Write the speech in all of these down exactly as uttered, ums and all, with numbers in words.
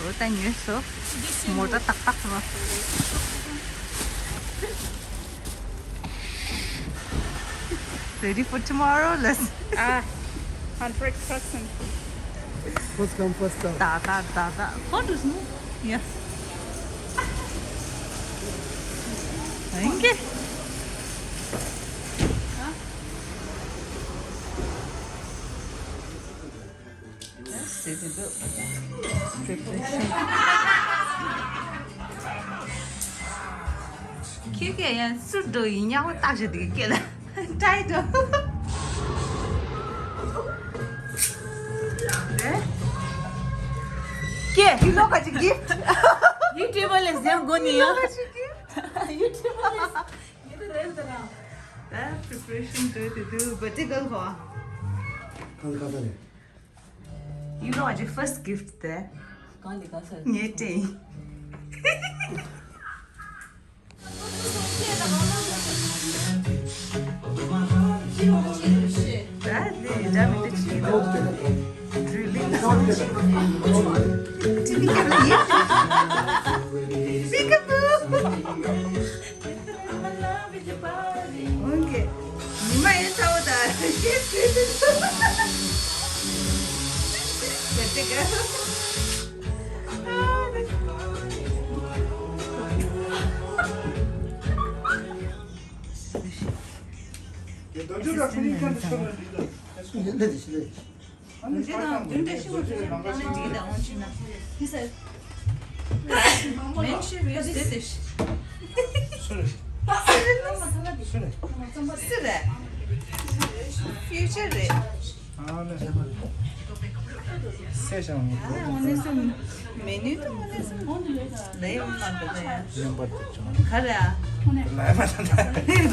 འོ་ད་ཉོས་སོ། མོ་ཊ་ཏག་ཏག་རོ། Ready for tomorrow? Let's. Ah, hundred percent. First come, first serve. Da da da da. What is no? Yes. Thank you. ཁྱེད་ཀྱིས་ཡང་སུ་འགྲོ་ཡིན་སྙམ་པ་བཏགས་བཞག་དེ་སྐད་ལ་ཏྲའི་འགྲོ། ཀྱེ། You know what you gift? YouTuber ལས་ཟེར་དགོས་ནི་ཡོད། You know what you gift? YouTuber ལས། ད་preparation འགྲོ་དེ་དུས་བར་ཏི་ཀལ་ཧོ། གང་ག་ད་རེད། You know what your first gift there? གང་ལ་ག་ས། ངའི་ཏྲེ། ད་ལི་འདྲ་མི་འདྲ་ཅིག་འདུག Drilling. Peekaboo. Okay. ཉི་མ་ཡིན་ཚ་བོ་དང་། Let's go. Future རེད། མེ་ནུ་དང་ནས་སུ་ལས་ཡོང་མ་འདུག་ག་ཡ། ག་རེ་ཨ།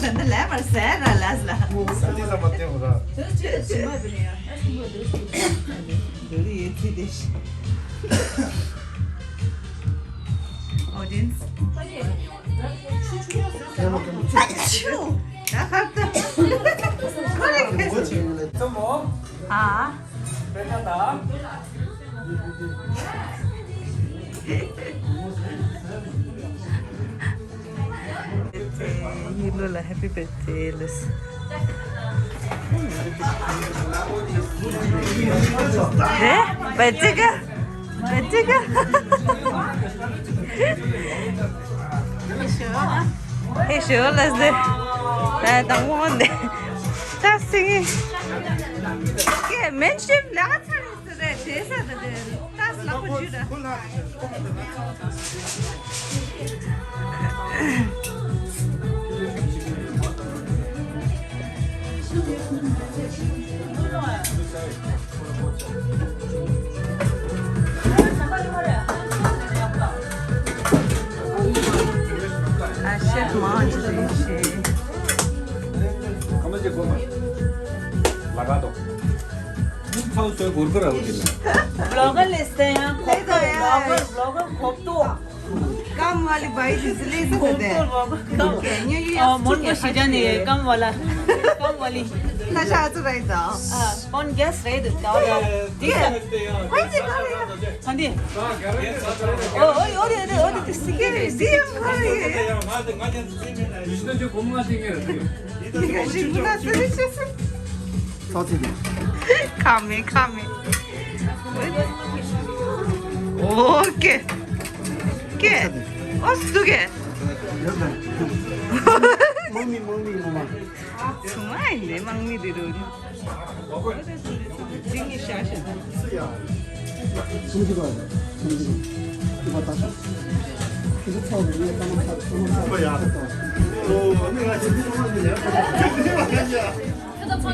ད་ལས་མ་ཟེར་ར་ལས་ལ། འདི་ལ་ཡོད་ཚིག་དེ། Audience. ཨ་ཆུ། ད་ཧར་ད། ཨ། ཡེ་ལོ་ལ་happy birthday ལས། རེད། བེ་ཙི་ཀ་བེ་ཙི་ཀ་ཧེ་ཤོ་ལ་ཟེ། ད་དང་བོ་འདི་ད་སིང་ངེ་མེན་ཤིབ་ལ་ཚར་རེད། དེ་ས་ད་དེ་ཏཱས་ལག་པ་འཇུ་ད། ཨ་ཤེད་མང་ཆེ་ཤེ། ཁ་མ་ཅེ་གོ་མ། ལ་ག་དོ། ཚའོ་སོའི་གུར་གུར་ར་བུ་དེ་ལ། Vlogger ལས་ཏེ་ཡང་ཁོག་ཏོ་vlogger vlogger ཁོག་ཏོ། काम वाली भाई जी ले सकते हैं। ཁོག་ཏོ vlogger ཁོག་ཏོ། ཉོ་ཡོད། ཨ་མོན་པ་ཤི་ཇ་ནི་ཀམ་ཝ་ལ། ཀམ་ཝ་ལི། ལྷ་ཤ་ཨ་ཙི་རེད་ད། ཨ་ཀོན་གེས་རེད་ད་ད། དེ་ཡ། ཁོས་ཅི་ག་རེ་ཡ། ཁན་དི། ཨོ་ཨོ་ཨོ་རེད་ཨོ་རེད་ཨོ་རེད་དེ་སི་ཀེ་རེད་དེ་ཡ་ག་རེ་ཡ། ཡིན་ན་ཅི་གོ་མ་ཤེས་ངེས་རེད། ཁ་མེད་ཁ་མེད། ཨོ་ཀེ། ཀེ། ཨོ་སུ་ཀེ། མང་མི་མང་མི་མང་མ། ཚུ་མ་ཡིན་ནས་མང་མི་རེ་རུ། ཅིང་ངི་ཤ་ཤ། ཁྱོད་ཚོ་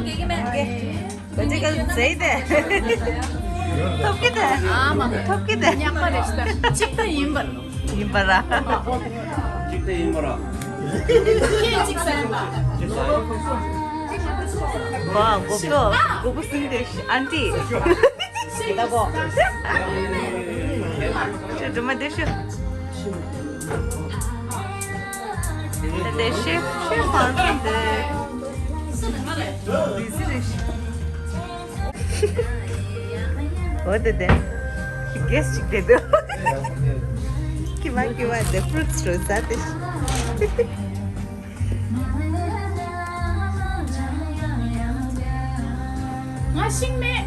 གེ་གེ་མེད་གེ། བ་ཅི་ག་ཟེར་དེ། ཐོབ་ཀི་དེ། ཨ་མ། ཐོབ་ཀི་དེ། ཉག་པ་རེད་ཤི་ད། གཅིག་ཏུ་ཡིན་པར། ཡིན་པ་ར། གཅིག་ཏུ་ཡིན་པ་ར། ཁྱེད་གཅིག་ཟེར་པ། བ་གོ་བོ་གོ་བོ་སིང་དེ་ཨན་ཏི། ད་གོ། ཁྱོད་སྒྲོལ་མ་དེ་ཤི། ད་དེ་ཤི་ཤི་མ་རེད་དེ། འོ་དེ་དེ། གེས་ཅིག་དེ་དེ། ཁྱི་མ་ཁྱི་མ་དེ་ཕུ་རུ་ཊི་རོ་ཟ་དེ། ང་ཤིང་མེད།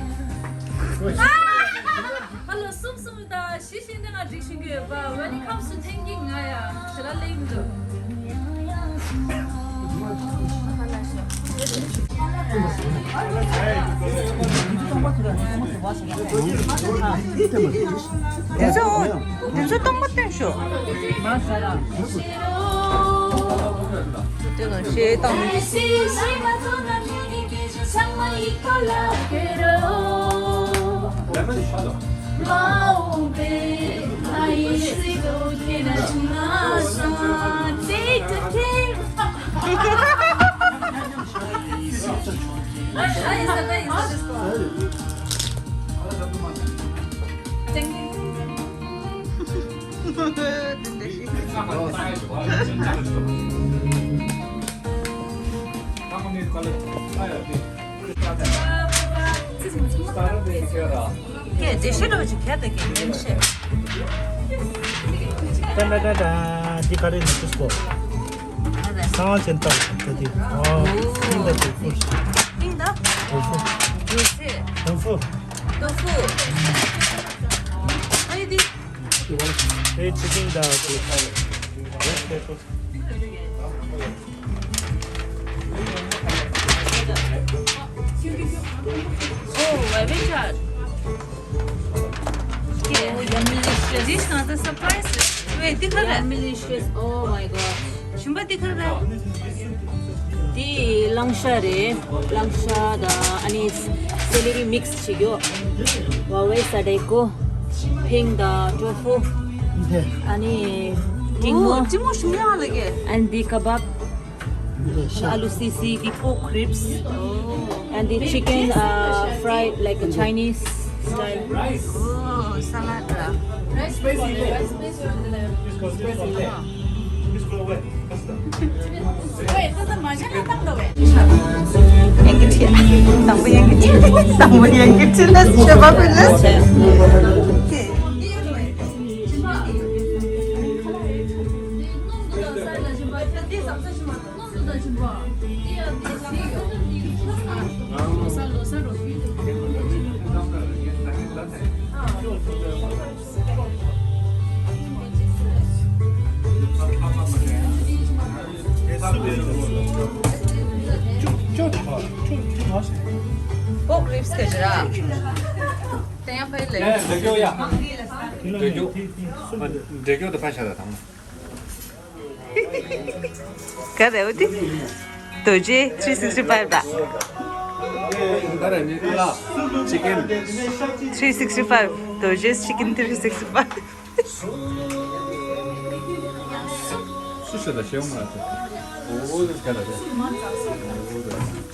ཧ་ལོ་གསུམ་གསུམ་དང་བཞི་བཞི་འདི་ང་སྒྲིག་ཤིང་གི་ཡོད་པ། When it comes to thinking ང་ཡ་ཞེ་ལ་ལེགས་མི་འདུག་དེ་ཚོ་དེ་ཚོ་སྟོང་པ་སྟོན་ཤོག་དེ་ནང་ཤེས་དང་། ཀྱེ་དེ་ཤེས་རོགས་ཅིག་ག་དེ་ཀྱེ་དེ་ཤེས། ཏན་ཏན་ཏན་ཏན། འདི་ག་རེ་ནས་ཅིས་པོ། སང་ཅན་ཏག་ཏག་ཏག་ཏག་ཨོ། ཏིང་ཏག་ཏོ་ཧྥུ། ཏིང་ཏག་ཏོ་ཧྥུ། ཏོ་ཧྥུ། ཏོ་ཧྥུ། ཨ་ཡེ་དེ། ཨེ་ཅི་ཀིང་ཏག་ཏོ་ཧྥུ། Oh, I wish I. Oh, yummy delicious. This is not a surprise. Wait, this is yummy delicious. Oh my god. ཞིམ་པ་འདི་ག་རེ་རེད། འདི་གླང་ཤ་རེད། གླང་ཤ་དང་ཨ་ནི་སེ་ལེ་རི་མིག་སི་བྱེད་རྒྱུ། ཝ་ཝེ་ས་ཏེ་ཀོ། ཕིང་དང་ཏོ་ཧྥུ། ཨ་ནི་ཀྲིང་མོ། ཀྲིང་མོ་ཞིམ་ཡང་ལ་གེ། And the kebab. Aloo C C, the pork ribs, and the chicken uh, fried like a Chinese style. Oh, salad. Spicy. Spicy. Pork ribs ག་ཅི་ར། དེ་ཡང་ཕ་ཡི་ལེ། འདོད་རྒྱུ་ཡ། འདོད་རྒྱུ། འདོད་རྒྱུ་དེ་ཕ་ཤ་ར་དང་། ག་རེ་འོ་དེ། རྡོ་རྗེ་three sixty five ད། ད་རེ་ནི་ལ། chicken three sixty five། རྡོ་རྗེ་chicken three sixty five། སུ་ཞིག་ལ་ཤེས་མ་ཐུབ། འོ་དེ་ག་ལ་རེད། འོ་དེ། ཨ་ནི་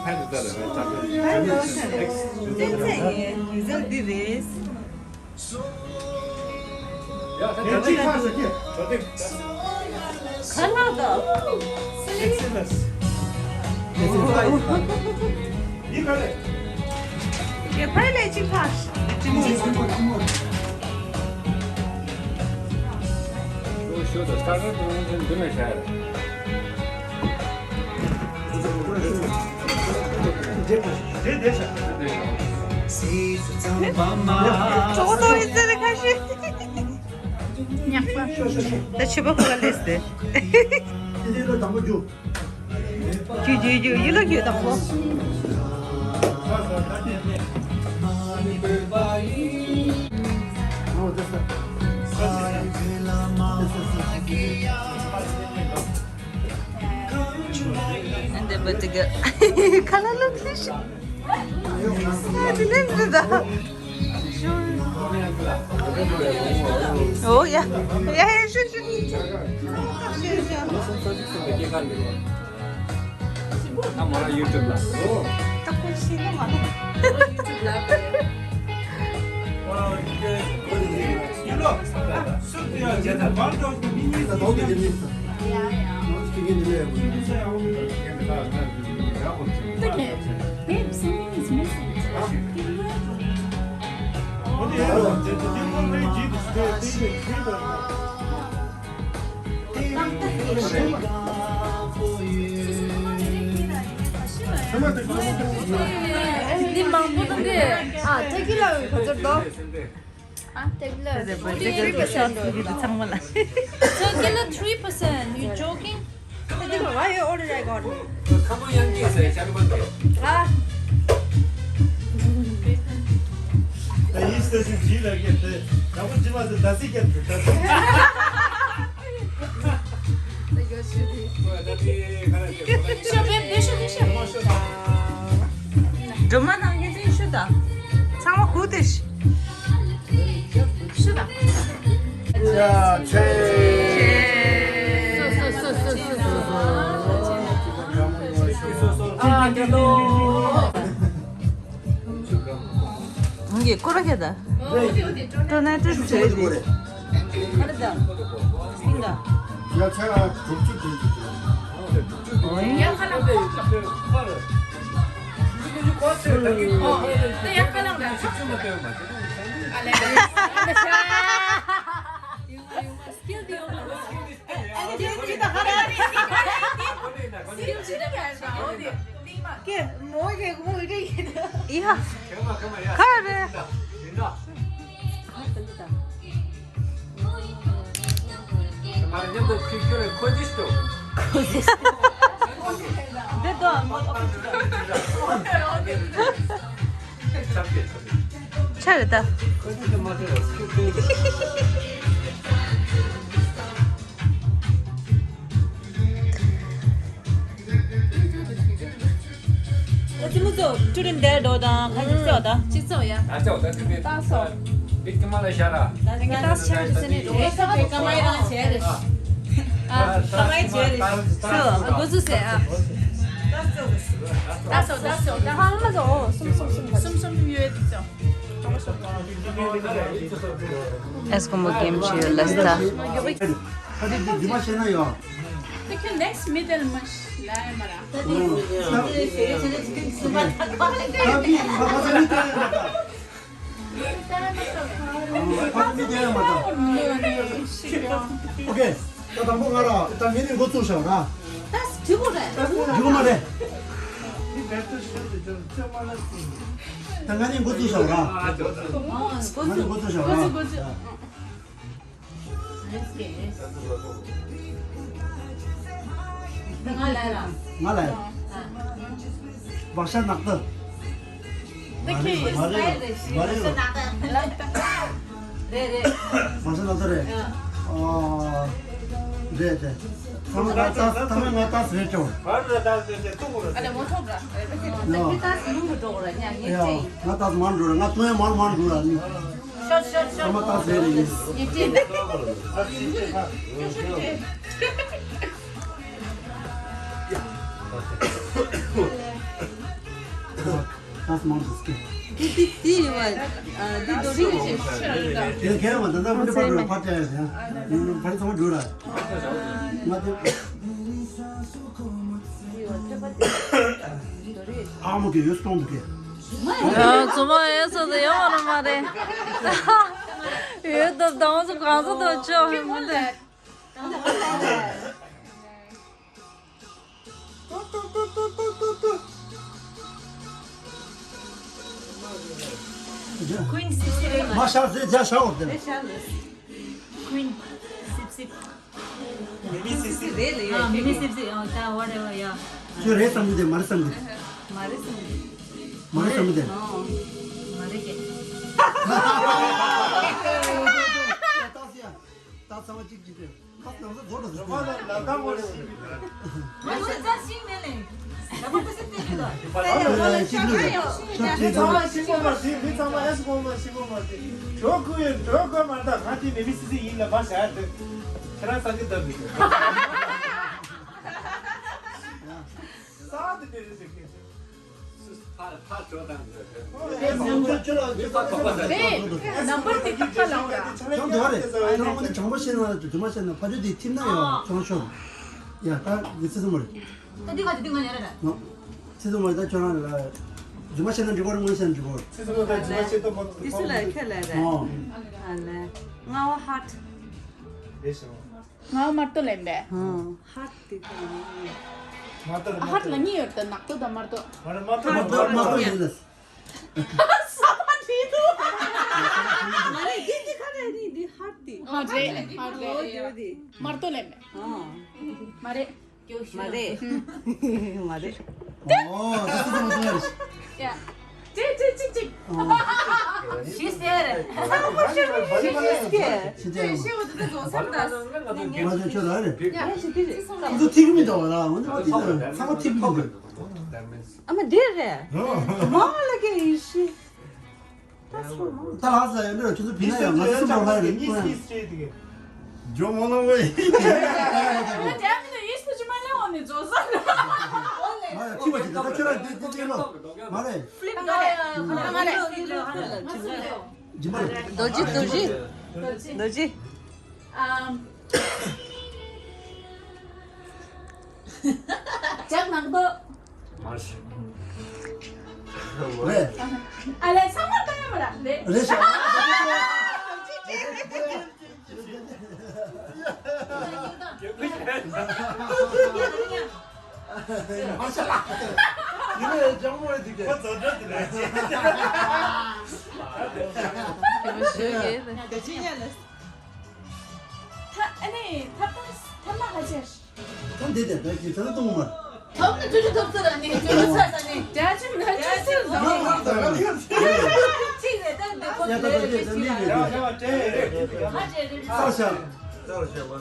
ཕ་ཡི་ད་རེ་རེད་ད་རེ། ད་ལོ་ཤ་རེད། ཏན་ཏན་ཡིན། རི་ཛལ་འདི་རེད། ད་ཆོས་པ་ཁོ་ལ་སླེབས་ཏེ། ཇུ་ཇུ་ཇུ་ཡི་ལོ་ཁྱོད་དང་པོ། འདི་མི་དེ་གི་ཁ་ལ་ལོ་ཁྱི་ཤི། ཨ་དེ་ལེན་འདི་ད། ཨོ་ཡ། ཡ་ཡ་ཤུ་ཤུ། ཤུ་ཤུ། ད་མོ་ར་YouTube་ལ། ད་ཁོ་ཤི་ན་མ་ལོ། འདི་མང་པོ་འདུག་གས། ཨ་ཐེ་ཀི་ལ་ག་ཚོད་འདུག་ཨ་ཐེ་ཀི་ལ་ཐེ་ཀི་ལ་ཚང་མ་ལ། ཐེ་ཀི་ལ་three percent. You joking? Why you order I got? Come on, young kids, eh, cari quanto? Ah. Io sto giù la che te. La ultima se da si che te. སྒྲོལ་མ་ནང་གི་ཚེ་ཤུ་དང་། ཚང་མ་ཧུ་དེ་ཤི། ཤི་དང་། ཡ་ཆེ། ཨ་རྒྱལ་ལོ། ངས་སྐོར་ར་ཁྱེར་ད། སྤྲོ་ན་སྤྲོ་བྱོས་ཏེ། ཁ་ར་དང་། སིང་ག་ཡ་ཆེ་ལ་དྲུག་ཅུ་དྲུག་ཅུ། ཡ་ཁ་ལག་པས། ཨོ། དེ་ཡ་ཁ་ལག་ལ་ཆག་ཆུ་མ་སྟོན་མ། ཨ་ལེ། ཡོང་ཡོང་མ་སྐྱེལ་དེ་ཡོང་མ། ཨ་ནི་དེ་ཅི་ད་ཧ་ར། སྐྱེལ་ཅི་ད་ག་ཧ་ར། ཨོ་དེ་དེ་མ། ཀེ་མོ་གེ་གོ་རེ་ཡིན། ཡ། ཁ་རེ། འདི་དོ་མོ་ཏོ་ཁུ་ཆུ་ཆ་རེད་ད། ད་ཅི་མོ་ཚོ་ཁྲུ་རིན་དེ་འགྲོ་དང་ཁ་ཅིག་ཚོ་ད། ཅི་ཚོ་ཡ། ད་ཚོ་ད་ཅི་མེད། ད་ཚོ། མི་ཀི་མ་ལ་ཤ་ར། ད་ངས་ད་ཤ་རི་སེ་ནི་འགྲོ། ཨེ་ས་པེ་ཀ་མའི་རང་བྱས་རེད། ཨ་ཀ་མའི་བྱས་རེད། ཚོ་འགོ་ཚུགས་སེ་ཨ། ད་ཚོ་ད་ཚོ་ད་ཧང་མ་ཚོ་ཨོ་གསུམ་གསུམ་གསུམ་གསུམ་གསུམ་ཡོད་ཚོ། ཨེ་སྐོམ་པོ་གེམ་ཆེ་ཡོད་ལ་སྟ། ཁ་ཅིག་འདི་མ་ཤེས་ན་ཡོད། ཁྱོད་next middle མ་ལ་ཡ་མ་ར། ཨོ་ཁེ། ད་དང་པོ་ང་ར་ད་ངས་ནི་འགོ་བཙུགས་བཞག་ར། ད་འགྲིག་གོ་རེད། འགྲིག་གོ་མ་རེད། ད་ང་ནི་འགོ་བཙུགས་བཞག་ར། ང་ནི་འགོ་བཙུགས་བཞག་ར། ང་ལ་ཡ། ང་ལ་ཡ། བག་ཤ་ནག་ཏུ། མ་རེད་མ་རེད་མ་རེད། རེད་རེད། བག་ཤ་ནག་ཏུ་རེད། ཨ། རེད་རེད། ཐ་མ་ང་ཏ་ཐ་མ་ང་ཏ་ཟེར་ཅོ། ཨ་ལེ་མོ་ཐོབ་ར། ཡ། ང་ཏ་མར་འགྲོ་ར་ང་ཏུ་ཡ་མར་མར་འགྲོ་ར་ནི། ཤོད་ཤོད་ཤོད། ཐ་མ་ཏ་ཟེར་རེད་ཡིན། ཡིན་ཏེ། ཏ་མར་འགྲོ་སྐད། ཏི་ཏི་ཏི་ཡོད་པ། ཨ་འདི་རྡོ་རིང་རེད། དེ་ཁྱེད་རང་མ་ད་ལྟ་མི་འདྲ་པར་འགྲོ་ར་ཕར་བལྟ་ཡ་ཡ། ཕར་ཚང་མ་འགྲོ་ར། ང་དེ། ཨ་མོ་གི་ཡོད་སྟོང་འདུག་གི། ཡ་ཚོ་མ་ཡོད་ཚོ་དེ་ཡོད་མ་རེད། ཡོད་དོ་དང་ཚོ་གང་ཚོ་དོ་ཆོ་མི་འདུག Queen སིབ་སིབ་རེད་མ། མ་ཤར་ཟེར་རྒྱ་ཤར་འོར་དེ། Queen སིབ་སིབ། མི་མི་སིབ་སིབ་རེད་ལ་ཡ། མི་མི་སིབ་སིབ། ཨ་ད་whatever ཡ། ཁྱོད་རེད་བསམ་གི་དེ་མ་རེད་བསམ་གི། མ་རེད་བསམ་གི། མ་རེད་བསམ་གི་དེ། ཨ་མ་རེད་ཀྱེ། ད་ཚང་མ་གཅིག་གཅིག་རེད། ཁ་ནང་ས་རྫོགས་འགྲོ་ཟེར་གྱི་འདུག་ང་ཚོ་རྩ་ཤིང་མེད་ལེ། ད་པ་པ་སེ་ཏེ་གི་ད། ཨ་ལེ་ལེ་གཅིག་ལུས་རེད། ཁྱོད་མི་ཚང་མ་ཤིང་སྒོ་མ་ཟིན། མི་ཚང་མ་ཨེ་སྒོ་མ་ཤིང་སྒོ་མ་ཟིན། གྲོད་ཁོག་ཡོད་གྲོད་ཁོག་མ་ད་ང་དེ་མི་མི་སི་སི་ཡིན་ལ་མ་བྱ་ཡ་དེ། ཁྱེད་རང་ས་གི་ལྟ་མི་དགོས། ས་དེ་དེ་རེད་ཟེར་གི། ཕར་ཕར་འགྲོ་དང་། དེ་ནམ་བར་དེ་ཁ་ཁ་ལ་འོང་ར། ཁྱོད་འདི་བ་རེད། ཁྱོད་རང་དངོས་གནས་དྲང་པོ་བཤད་ན་དྲི་མ་བཤད་ན་ཕ་ཆོས་དེ་ཐིམ་ན་ཡང་ཁྱོད་རང་ཤོར། ཡ་ད་འདི་ཚེ་ཚོ་མ་རེད། ད་འདི་ག་དེ་འདི་ང་ཉར་ར། ནོ། ཚེ་ཚོ་མ་རེད་ད་ཁྱོད་རང་རེད་ལ། རྫུན་མ་བཤད་ན་འགྲིག་གོ་རེད། དངོས་བཤད་ན་འགྲིག་གོ་རེད། ཚིག་ཚོ་ད་རྫུན་མ་བཤད་ད་མ་འདི་སུ་ལ་ཁྱེད་ལ་རེད། ཨོ། ཨ་ལས། ང་བ་ཧར་ཊི། རེད་ཤག་ང་བ་མར་ཏོ་ལེན་པས། ཧ་ཧར་ཊི་དེ་ག་ནས་ཡིན། མ་ཏོ་རེད། ཨ་ཧར་ཊི་ལ་གཉིས་ཡོད་དེ། ནག་ཏོ་དང་དམར་ཏོ། མ་རེད། མ་ཏོ་མ་ཏོ་མ་ཏོ་ཡིན་ལ། ས་པ་བྲིས་འདུག་མ་རེད། འདི་འདི་ག་རེ་རེད། འདི་ཧར་ཊི། ཨ་རེད། ཨ་རེད། ཨོ་དེ་དེ། མར་ཏོ་ལེན་པས། ཨ། མ་རེད། མ་རེད། མ་རེད། ཨོ་ད་སུ་ཚོ་མ་ཚོ་ཡར། ཡ། ཅིག་ཅིག་ཅིག་ཅིག་ཨོ། ཤི་ཟེར། ཚང་མ་ཤི་ཤི་ཤི་ཤི་ཤི། ཤི་ཅིག་ཤི་འོ་དེ་ཚོ་ཚར་ད། མ་ཚོ་ཁྱོད་ལ་རེད། ཡ་ཤི་དེ་རེད། ཁོ་ཚོ་ཐིག་མི་འདུག་ལ། འོ་འདི་མ་ཐིག་ཚང་མ་ཐིག་མི་འདུག་ཨ་མ་འདི་རེད། མ་ལ་ཀེ་ཡི་ཤི། ད་ལྷ་ས་ཡོད་འདྲ། ཁྱོད་ཚོ་བི་ན་ཡང་ང་ཚོ་སུ་མ་ལྷ་ཡོད་ནི། ཇོ་མོ་ལ་ཝེ། ང་རྒྱ་མི་ནས་ཡིས་ཏུ་ཅི་མ་ལ་འོ་ནི་ཛོ་ས་ན། མ་ཡ་ཁྱི་བ་ཅི་ད་ཁྱོད་རང་འདི་འདི་འདི་ལོ། མ་རེད། ཕི་ལིབ་ང་རེད། ང་རེད། ཇི་མ་རེད། རྡོ་རྗེ། རྡོ་རྗེ། རྡོ་རྗེ། ཨམ། ཇག་ནང་དུ། མར་ཤི། རེད། ཨ་ལས་ཚང་མ་ལྟ་ཡ་མ་ར་ལེ། རེད་ཤག་མར་ཤི་ལ། ཡིན་ནའི་ལྗང་མོ་རེད་འདུག་གས། ཁོ་ཛོ་ཛོ་དེ་ལ་བྱེད། ད་ཅི་ཡ་ལ། ཐ་ཨ་ནི་ཐབ་ཐབ་ཐབ་མ་ཧ་ཅེར། ཐབ་འདི་དེ་ད་ཅི་ད་ལྟ་གཏོང་མ། ཐབ་ནི་ཅུ་ཅུ་ཐབ་ཚ་ར་ནི་ཅུ་ཅུ་ཚ་ས་ནི། རྒྱ་ཆུ་ན་ཅུ་ཅུ་ཟ། ཅི་རེད་ད་འདི་ཁོ་ཡ་ད་ད་ཅི་ད་ཅི་ད་ཅི་ཡ་ད། ཧ་ཅེ་རེད། ས་ཤ། ས་ཤ་བ།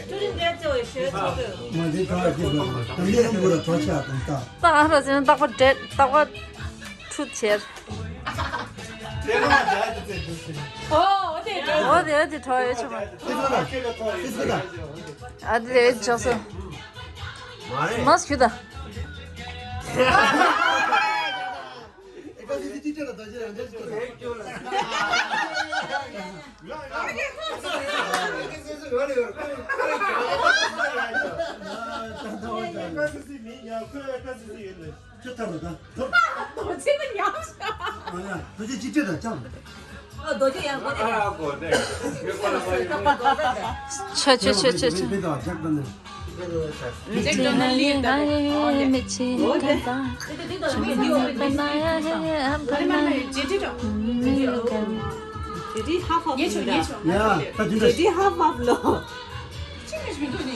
ཅུ་ཅུ་འདི་ཚོ་ཤེས་ཚོ་དུ། མ་འདི་ཐབ་ཅི་ད་ད་འདི་ཁྱི་གུ་ར་ཐོ་ཆ་དང་ད། ད་ཨ་ར་ཟེར་ན་རྟག་པ་འདྲེ་རྟག་པ་ཁྲུ་ཆེར། ཨོ་དེ་འདྲ། ཨོ་དེ་ཨ་དེ་གྲོགས་ཡོད་ཆོག་མ། ཨ་དེ་ལས་ཅོག་སོ། མ་སུ་ད། ཁྱོད་ཐར་རོ་ད། ཐོབ། རྡོ་རྗེ་ནི་ཡང་ཤ། ཨ་ཡ། རྡོ་རྗེ་གཅིག་སྤྲད་དང་ཅང་། ཨ་རྡོ་རྗེ་ཡང་གོ་ནས། ཨ་གོ་ནས། ཆ་ཆ་ཆ་ཆ་ཆ། བེ་དང་ཇག་དང་ནས། ཇག་དང་ནས་ལི་དང་། ཨ་ཡ་ཡ་ཡ་མེ་ཆི་ནི་ག་ད། ཆུ་མ་ན་ཡ་ཡ་ཡ་ཨམ་པ་ན། ཇེ་ཏི་ཧ་ཧ་ཡ་ཆོ་ཡ་ཆོ། ཡ་ད་དུས་ད། ཇེ་ཏི་ཧ་ཧ་ལོ། ཅི་མི་ཞིག་མི་འདུག་ནི།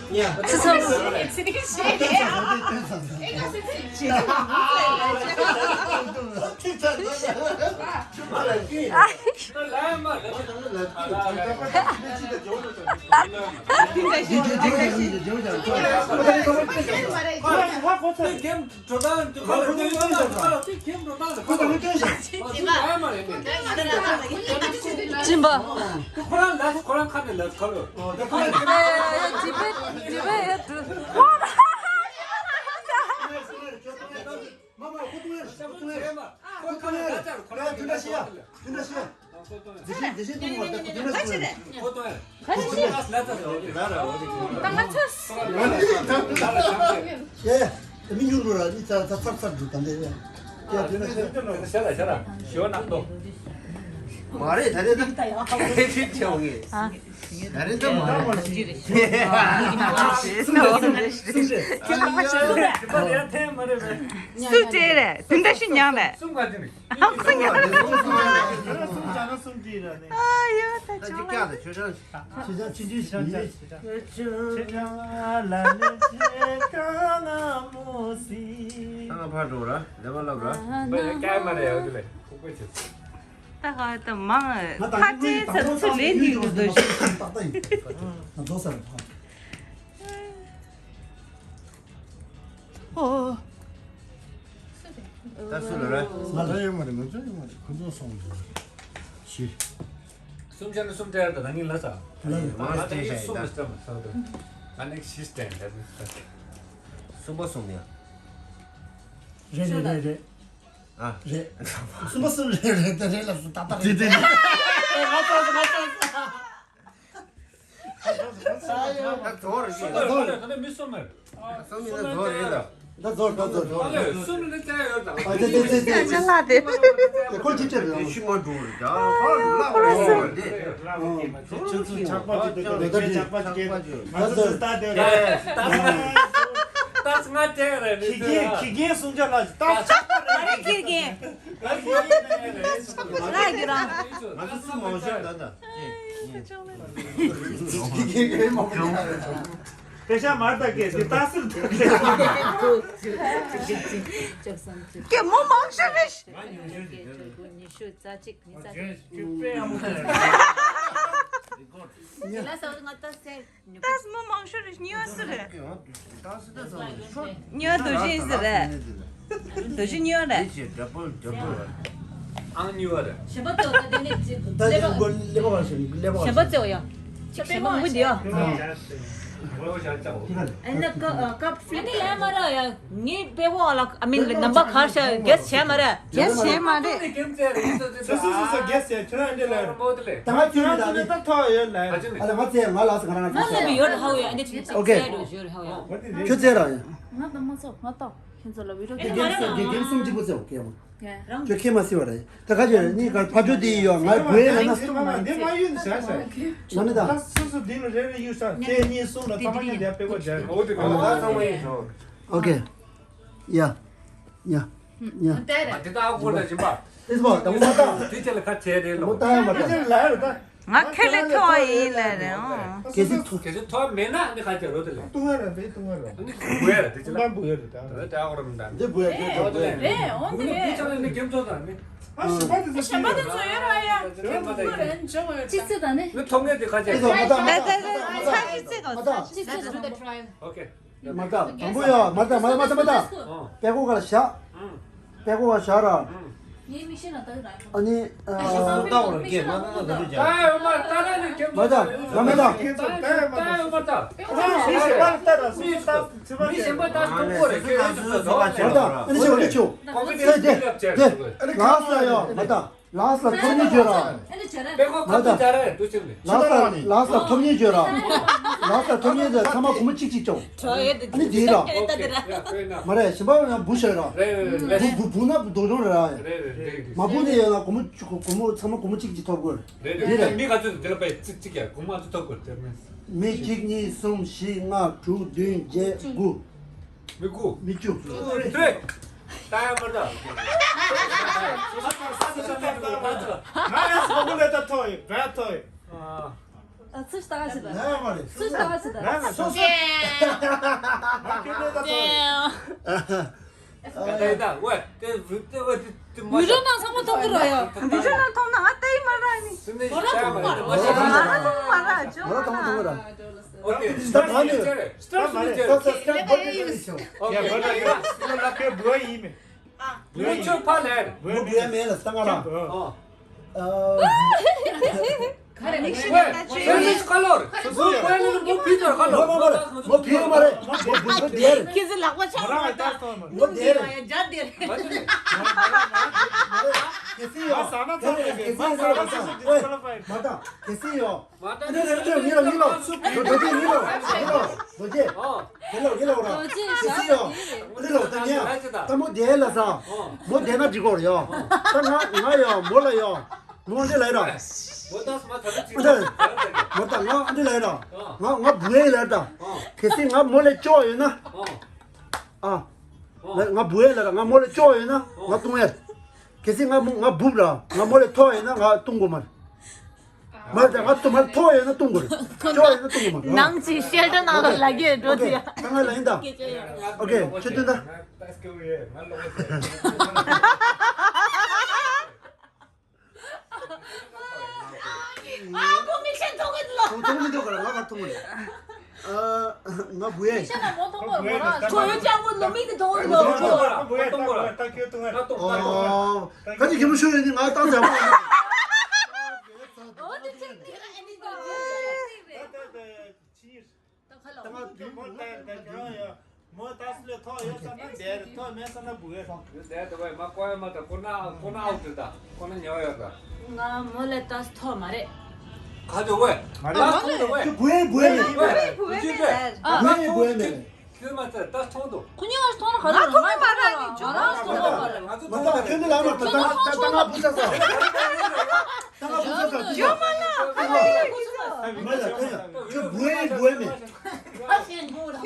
ཡ། ཚེ་ཚང་། ཚེ་ཚང་། ཚེ་ཚང་། འགྲོ་སྟངས་འདི་ཁ་ལ་སྟོན་སྟོན་བྱ་བ། ཁོ་ད་ལུས་སྟོན་བྱ་བ། ཁོ་ད་ལུས་སྟོན་བྱ་བ། ཁོ་ད་ལུས་སྟོན་བྱ་བ། སྦྱིན་པ། ཁོ་རང་ལ་ཁོ་རང་ཁ་ནས་ལ་ཁ་ལོ། ཨོ་ད་ཁོ་རང་ཁ་ནས། ཨེ་ཇི་པེ་ཇི་པེ་ཡ་དུ། མ་མ་ཁོ་ཏུ་ཡ་ཁོ་ཏུ་ཡ། ཁོ་ད་ལ་ལ་ཁོ་རང་ཁ་ནས་ལ། དུ་འདྲ་ཞིག་ཡ། དུ་འདྲ་ཞིག་ཡ། དེ་བཞིན་དེ་བཞིན་གཏོང་བ་དེ་ཁོ་དེ་འདྲ་ཞིག་དགོས་རེད། ཁོ་དེ་ཁ་ཅིག་ད་ང་ཚོ། ཡ་ཡ་དེ་མི་ཉུང་རུ་ར་ནི་ཚ་ཚ་ཚ་ཚ་འགྲོ་ད་འདི་ཡ། ཡ་དེ་ན་ཤ་ཤ་ལ་ཤ་ལ་ཞོ་ནག་ཏོ། མ་རེད་ད་རེད་ད། ཁ་ཅིག་ཆེ་བ་ངེས། ད་རེད་ད་མ་རེད། སུ་སྤྲད་རེད། དེ་འདྲ་ཞིག་མྱངས་རེད། ཨ་ཡོ་ད་ཅོ་ན། ཁྱེད་ཅག་ཆུང་ཆུང་ཞིག་ཡིན། ཁྱེད་ཅག་ཁྱེད་ཅག་ལ་ཆོས་ཀྱང་ཆོས་ཀྱང་། ཁྱེད་ཅག་ལ་ལས་ཆེ་གང་ང་མོ་སི། ད་ང་ཕར་འགྲོ་ར་ལས་མ་ལབ་ར། སྐྱ་མ་རེད་ཡོད་ལེ་ཁུག་པ་ཆེ། ད་ག་ད་མང་ང་ད་ཁ་ཅེ་ཚ་ཚུ་ལེ་ནི་རུ་དོ་ཞིག་ཏག་ཏག་ཡིན། ང་རྫོགས་ས་རེད་ཕ། ཨོ། ད་སུ་ལ་རེད། ང་ལ་ཡོད་མ་རེད། ང་ཚོ་ཡོད་མ་རེད། ཁོ་ཚོ་སོང་ཟིན། ཤི། གསུམ་ཆ་ནི་གསུམ་སྤྲད་ད་ད་ནི་ལ་ས། ལ་ལ། ང་ད་ནི་གསུམ་མི་སྤྲད་མ་ས་ད། ང་ནི་ཤི་སྤྲད་ད་ནི་ས། གསུམ་པ་གསུམ་ཡ། རེད་རེད་རེད་རེད། ཨ། རེད། གསུམ་པ་གསུམ་རེད་རེད་ད་རེད་ལ་སུ་ད་ད་རེད། དེ་དེ་དེ། ང་ཚོ་ང་ཚོ། ད་རྫོགས་རེད་ཤི། ད་རྫོགས་རེད། ད་ནི་མི་གསུམ་མེད། གསུམ་མི་ན་རྫོགས་རེད་ད། ད་ཟོར་ད་ཟོར། ཨ་ལས་སུ་ནི་བཙལ་ཡོད་དང་། ཨ་ཙེ་ཙེ་ཙེ་ཙེ། ཅ་ལག་དེ། དེ་ཁོ་ཅི་བྱེད་རེད། ཤི་མ་འགྲོ་རེད་ད། ཁོ་ར་སུ། ཁྱོད་ཚོ་ཆག་པ་ཅིག་དང་དེ་ཆག་པ་ཅིག་ང་ཚོ་ད་དེ་རེད། ད་ང་དེ་རེད། ཁྱི་རྒན་ཁྱི་རྒན་སུང་ཅ་ལགས་ད་ཆག་པ་རེད། ཁྱི་རྒན། ང་ཚོ་སུ་མང་ཤོས་ད་ད། ཁྱི་རྒན་མང་ཤོས། དེ་ཤ་མར་ད་གེ་དེ་ཏ་སིར་ད་གེ། ཀྱེ་མོ་མང་ཤོས་རེད། ཉི་ཤུ་རྩ་གཅིག་ཉི་ཤུ་རྩ་གཅིག་ལ་ས་ང་ཏ་སེ། ཏ་སི་མོ་མང་ཤོས་རེད། ཉི་ཤུ་རེད། ཉི་ཤུ་དུ་ཤིན་སི་རེད། དུ་ཤིན་ཉི་ཤུ་རེད། ཨང་ཉི་ཤུ་རེད། གཞན་པ་ཚོ་ད་དེ་ནས་ཅི་ད་ཅི་ཀླད་པ་བ་ཞིག་ཀླད་པ་བ་གཞན་པ་ཚོ་ཡ། ཅིག་གཞན་པ་མི་འདི་ཡ། ཨ་ནི་ཀ་ཀ་ཕི་ལི་ལ་མ་ར་ཡ། ངའི་པེ་ཧོ་ལ་ཨ་མིན་ནམ་པ་ག་ཤ་གེ་སི་བྱས་མ་རེད། གེ་སི་བྱས་མ་རེད། སོ་སོ་སོ་སོ་གེ་སི་བྱས་ཁྱོད་རང་འདི་ལ། ད་ང་ཁྱོད་ནི་ད་ནི་ད་ཐོ་ཡོད་ལ། ཨ་ལ་ང་ཚེ་ང་ལ་ས་ང་རང་ང་ཚེ་ཡོད་ཧ་ཡ། ཨ་འདི་ཆེ་ཆེ་ཡོད་ཧ་ཡ། ཁྱོད་ཚེ་ར་ཡ། ང་ད་མ་ཚོ་ང་ད་ཁྱོད་ཚོ་ལ་བི་རོ་དེ་གེམ་སུ་གེ་གེམ་སུམ་གཅིག་པོ་ཚེ་ཨོ་ཁེ་མ། ཁྱོད་ཁེ་མ་སི་བ་རེད། ད་ག་ཅེ་ནི་ག་ཕ་ཇོ་དེ་ཡོད་ང་བུ་ཡ་ན་ན། འདི་མ་ཡོད་ཟ་ཟ། ན་མི་ད། སོ་སོ་འདི་ལ་རེ་རེ་ཡོད་ས་ཁྱེད་གཉིས་གསུམ་ལ་ཚང་མ་ཉན་དེ་པེ་ཀོ་ཇ། ཨོ་དེ་ག་ལ་ཚང་མ་ཡིན་ཤོག་ཨོ་ཁེ། ཡ། ཡ། ཡ། ཨ་དེ་ད་ཨ་ཁོ་ལ་སྦྱིན་པ། དེ་སུ་བ་ད་མོ་ད། དེ་ཅི་ལ་ཁ་བྱས་རེད་ལོ། མོ་ད་ཡ་མ་ད། དེ་ཅི་ལ་ལ་ད། ང་ཁེ་ལེ་ཐོ་ཡིན་ལེ་རེད་ཨང་། གལ་སྲིད་ཐོ། གལ་སྲིད་ཐོ་མེད་ན་ནི་ཁ་ཅིག་རོ་དེ་ལེ། ཏུང་ཧ་ར་དེ་ཏུང་ཧ་ར། ཨ་ནི་བུ་ཡ་ར་དེ་ཅི་ལ། ཏུང་བུ་ཡ་ར་ད། དེ་ད་ཨོ་ར་མི་འདྲ། དེ་བུ་ཡ་དེ་བུ་ཡ་རེད། ཨོ་དེ་ལེ། དེ་ཅི་ལ་ནི་གེམ་ཚོ་ད་ནི། ཨ་ཞི་བ་དེ་ཚོ་ཞི་བ་དེ་ཚོ་ཡོད་ར་ཡ། ཅི་ཚེ་ད་ནི། ནི་ཐོ་ངེ་དེ་ཁ་ཅིག་ཨེ་ཟོ་མ་ད་མ་ད་མ་ད་མ་ད་མ་ད། ཅི་ཚེ་ད་ནི། ཨོ་ཁེ། མ་ད་དང་པོ་ཡ་མ་ད་མ་ད་མ་ད་མ་ད། ཨོ། པེ་ཀོ་ག་ལ་བཞག་ཨང་། པེ་ཀོ་ག་བཞག་ར། ཨང་། ངའི་མིག་ཤེས་ན་ད་ར། ཨ་ནི། ཨ། ད་འོར་གེ་མ་ད་ད་ད་ད། ད་ཡོད་མ་ད་ད་ནི་གེ་མ་ད་ད་མ་ད། ད་ཡོད་མ་ད། ཨ་ནི་ཤི་བ་ལ་ད་ད་སུ་ད་ཚི་བ་མི་གཞན་པ་ད་སྟོང་པོ་རེད་གེ་ཡོད་ཚུལ་ད་ད། མ་ད་ཨ་ནི་ཤི་བ་ལ་ཆོ། ད་ད་ད་ལ་ས་ཡ་མ་ད། ལགས་ལ་ཐོབ་ཉེས་བརྗོད་ར། པེ་ཀོ་ཁ་ཏུ་ཇ་ར་དུ་ཆེན་ནི། ལགས་ལ་ལགས་ལ་ཐོབ་ཉེས་བརྗོད་ར། ལགས་ལ་ཐོབ་ཉེས་བརྗོད་ཚང་མ་སྒོར་མོ་གཅིག་གཅིག་ཅོ། ཨ་ནི་དེ་ར། མ་རེད་གཞན་པ་ཡང་བུ་ཤོད་ར། བུ་བུ་བུ་ན་བུ་དོ་སྦྱོང་རེད་ར། མ་བུ་ནི་ཡོད་ན་སྒོར་མོ་གཅིག་སྒོར་མོ་ཚང་མ་སྒོར་མོ་གཅིག་གཅིག་ཐོབ་དགོས། དེ་ར། མི་ག་ཚོད་དེ་ལ་པའི་གཅིག་གཅིག་ཡ་སྒོར་མོ་ཚོ་ཐོབ་དགོས་དེ་མི། མི་གཅིག་གཉིས་གསུམ་བཞི་ལྔ་དྲུག་བདུན་བརྒྱད་དགུ། མི་དགུ། མི་བཅུ། ད་ཡ་མར་ད། ང་ཡ་སོ་གུ་ལེ་ད་ཐོ་ཡི་བད་ཐོ་ཡི། ཨ། ཚུ་ལྟ་ག་ཞིག་ད། ང་ཡ་མ་རེད། ཚུ་ལྟ་ག་ཞིག་ད། ང་ཡ་སོ་སོ། ང་ཁྱོད་ལེ་ད་ཐོ་ཡི། ད་ད་ཝེ་ཏེ་ཏེ་ཝེ་ཏེ་ཏེ་མ་བི་ཌིའོ་ནང་ཚང་མ་མཐོང་གི་ར་ཡ། བི་ཌིའོ་ནང་མཐོང་ན་ང་ལྟ་ཡི་མ་ར་ནི། སི་ནི་ང་ར་མཐོང་མ་ར། ང་ར་མཐོང་མ་ར་ཇོ་ང་ར་མཐོང་མ་ར། ཨོ་ཁེ། སི་ཊར་སི་ཊར་སི་ཊར་སི་ཊར། ཨོ་ཁེ། ཡ་བ་ད་ཡ་ལ་ཁེ་བུ་ཡ་ཡིན་མེ། བུ་ཡ་མེ་ལ་ས་ང་ར། ཨོ། ཨ། ཁ་རེ་ཁ་རེ་ཁ་ལོར། མོ་ཕི་ཏར་ཁ་ལོར། མོ་མོ་མོ་མོ་ཕི་ཏར་མ་རེད། མོ་བུ་བུ་དེ་རེད། ཁྱེད་ཚོ་ལག་པ་ཆག་མ་རེད། མོ་དེ་རེད། ཡ་ཇ་དེ་རེད། གལ་སྲིད་ཡོད། མ་ས་ན་ཚ་རེད། གལ་སྲིད་ཡོད། མ་ད་གལ་སྲིད་ཡོད། ཨ་ནི་རེད་ཅོ་ཡིན་ལོ་ཡིན་ལོ། རྡོ་རྡོ་རྗེ་ཡིན་ལོ་ཡིན་ལོ་རྡོ་རྗེ། ཡིན་ལོ་ཡིན་ལོ་ར། རྡོ་རྗེ་ཤི་ཤི་ཡོ། ཨ་ནི་ལོ་ད་ཉ། ད་མོ་དེ་ལ་ས། མོ་དེ་ན་འཇིག་གོ་ར་ཡོ། ད་ང་ང་ཡོ་མོ་ལ་ཡོ། མོ་འདི་ལ་ཡོ་ར། མོ་ད་ང་འདི་ལ་ཡོ་ར། ང་ང་བུ་ཡེ་ལ་ཡོ་ར། གལ་སྲིད་ང་མོ་ལ་ཅོ་ཡོད་ན། ཨ། ང་ང་བུ་ཡེ་ལ་ར་ང་མོ་ལ་ཅོ་ཡོད་ན་ང་ཏུང་ཡེ། གལ་སྲིད་ང་མོ་ང་བུབ་ར་ང་མོ་ལ་ཐོ་ཡོད་ན་ང་ཏུང་གོ་མ་ར། མ་རེད་ང་ཏོ་མ་རེད་ཐོ་ཡོད་ན་ཏུང་གོ་རེད། ཅོ་ཡོད་ན་ཏུང་གོ་མ་རེད། ནང་ཅིག་ཤེལ་ཏ་ནང་ལ་ལ་གེ་འགྲོ་དེ་ཡ། ད་ང་ལ་ཡིན་ད། ཨོ་ཁེ་ཆོས་སྟོན་ད། ཨ་ཁོ་མིག་ཤེལ་ཐོག་གི་ལོ། ཐོག་ཐོག་མི་འདུག་ག་ང་ག་ཐོག་མི། ཨ་ང་བུ་ཡེ། ཤེལ་ན་མོ་ཐོག་མ་རེད་མོ་ར། ཁོ་ཡོད་ཅང་མོ་ནོ་མིག་གི་ཐོག་གི་ལོ། ཐོག་མ་རེད། ཨོ། ག་ཅི་གི་མོ་ཤོད་ཡོད་ནི་ང་ཏང་ཟ་མ། ཨོ་དེ་ཅིག་དེ་ར་ཨེ་ནི་དོ་ཅིག་རེད། ད་ཁ་ལ་ད་ང་བུ་མོ་ལྟ་ཡ་ད་ཁྱོད་ཡ་མོ་ད་སུ་ལས་ཐོག་ཡོད་ས་ན་བསྡད་རེད། ཐོག་མེད་ས་ན་བུ་ཡོད་ཡོད་བསྡད་དེ་བས་མ་ཀོ་ཡ་མ་ད་ཁོ་ན་ཁོ་ན་ཨའུ་ཏི་ད་ཁོ་ན་ཉོ་ཡོད་ད། ང་མོ་ལས་ད་ཐོག་མ་རེད། ཁ་ཅོ་ཝེ། མ་རེད། ད་ཐོག་ཏུ་ཝེ། ཁྱོད་བུ་ཡེ་བུ་ཡེ་མེད། བུ་ཡེ་བུ་ཡེ་མེད་ལ། བུ་ཡེ་བུ་ཡེ་མེད་ལ། ཁྱོད་མ་ཚད་ད་མཐོང་དུ། ཁོ་གཉིས་ཀ་མཐོང་ན་ག་རེ། ང་མཐོང་གི་མ་རེད། ང་ཚོ་མཐོང་གི་མ་རེད། ང་ཚོ་མ་མཐོང་གི་མ་རེད། ཁྱོད་ནི་ལ་མ་ད་ད་ད་ང་བུ་ས་ས། ད་ང་བུ་ས་ས། ཇོ་མ་ལ། མ་ལ་ཁྱོད་ཁྱོད་བུ་ཨེ་བུ་ཨེ་མེད། ཁ་ཤས་འགྲོ་ར།